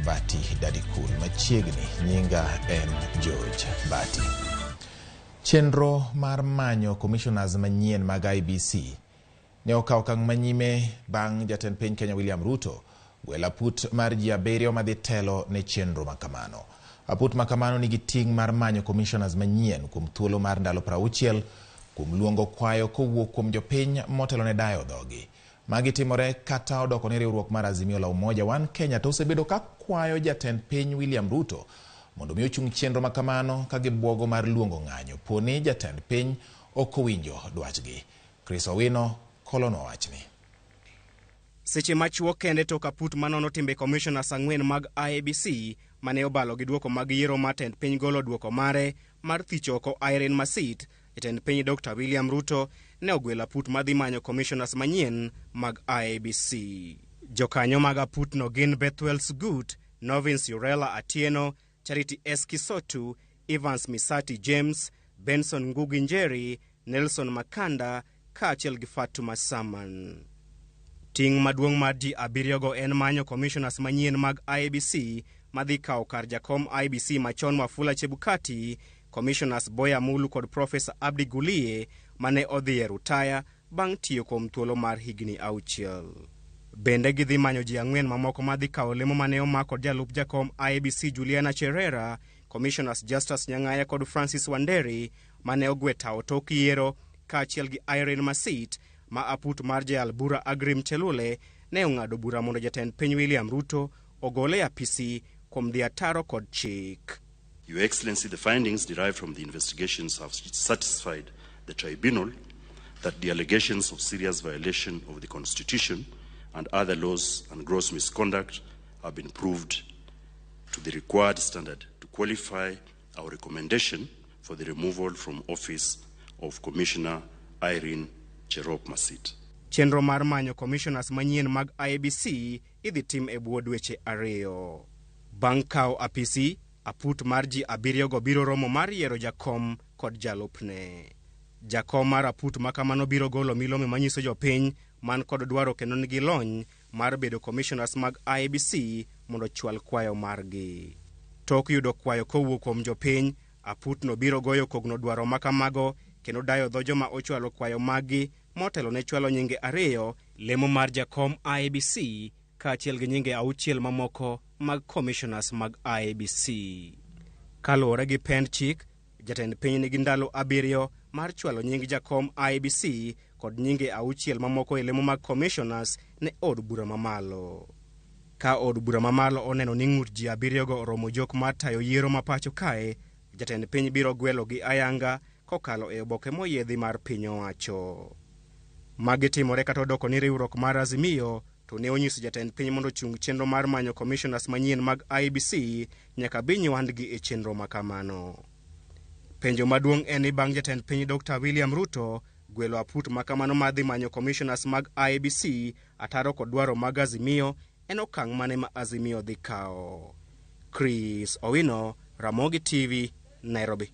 Bati Daddy Cool. Machiegni nyinga en George Bati. Chenro mar manyo commissioners manyien mag IEBC ne okawo okang' manyime bang' jatend piny Kenya William Ruto gwelo aput mar ji 7 madhi telo ne chenro makamano. Aput makamano nigi ting' mar manyo commissioners manyien kuom thuolo mar ndalo 60 kuom luongo kwayo kowuok kuom jopiny motelo ne dayo dhogi. Magi timore kata odoko ni riwruok mar Azimio la Umoja One Kenya to osebedo ka kwayo jatend piny William Ruto mondo mi ochung chenro makamano ka gibuogo mar luongo ng'anyo poni jatend piny ok owinjo dwachgi. Chris Owino kolonwa wachni. Seche machuok kende tok aput manono timbe commissioners 4 mag IEBC mane obalo gi duoko mag yiero mar tend piny golo duoko mare mar thicho oko Irene Masit, jatend piny Dr. William Ruto ne ogwelo aput madhi manyo commissioners manyien mag IEBC. Jokanyo mag aputno gin Bethwel Sugut, Novins Urela Atieno, Charity S. Kisotu, Evans Misati James, Benson Ngugi Njeri, Nelson Makanda kaachiel gi Fatuma Saman. Ting' maduong' mar ji 7 go en manyo commissioners manyien mag IEBC madhi kawo kar jakom IEBC machon Wafula Chebukati, commissioners Boya Mulu kod Professor Abdi Gulie mane odhi e rutaya bang' tiyo kuom thuolo mar higni 6. Bende gidhi manyo ji 4 mamoko madhi kawo lemo mane omak kod jalup jakom IEBC Juliana Cherera, commissioners Justus Nyang'aya kod Francis Wanderi mane ogwe tawo tok yiero, kaachiel gi Irene Masit ma aput mar jayal bura Agrim Chelule ne ong'ado bura mondo jatend piny William Ruto ogole e apisi kuom dhi ataro kod chik. Your Excellency, the findings derived from the investigations have satisfied the tribunal that the allegations of serious violation of the Constitution and other laws and gross misconduct have been proved to the required standard to qualify our recommendation for the removal from office of Commissioner Irene Cherop Masit. Chenro mar manyo commissioners manyien mag IEBC idhi tim e bwo dweche 2. Bang' kawo apisi, aput mar ji 7 go biro romo mar yiero jakom kod jalupne. Jakom mar aput makamano biro golo milome manyiso jopiny man kod dwaro kendo nigi lony mar bedo commissioners mag IEBC mondo ochwal kwayo margi. Tok yudo kwayo kowuok kuom jopiny, aputno biro goyo kogno dwaro makamago kendo dayo dho joma ochwalo kwayo maggi motelo ne chwalo nyinge 2, lemo mar jakom IEBC kaachiel gi nyinge 6 mamoko mag commissioners mag IEBC. Kaluwore gi pend chik, jatend piny nigi ndalo 7 mar chwalo nying jakom IEBC kod nyinge 6 mamoko e lemo mag commissioners ne od bura mamalo. Ka od bura mamalo oneno ni ng'ut ji 7 go oromo jok mar tayo yiero ma pacho kae, jatend piny biro gwelo gi ayanga kokalo e oboke moyiedhi mar piny owacho. Magi timore kata odoko ni riwruok mar Azimio to ne onyiso jatend piny mondo ochung chenro mar manyo commissioners manyien mag IEBC nyaka bi nywandgi e chenro makamano. Penjo maduong' en ni bang' jatend piny Dr. William Ruto gwelo aput makamano mar dhi manyo commissioners mag IEBC ataro kod dwaro mag Azimio, en okang' mane ma Azimio dhi kawo? Chris Owino, Ramogi TV, Nairobi.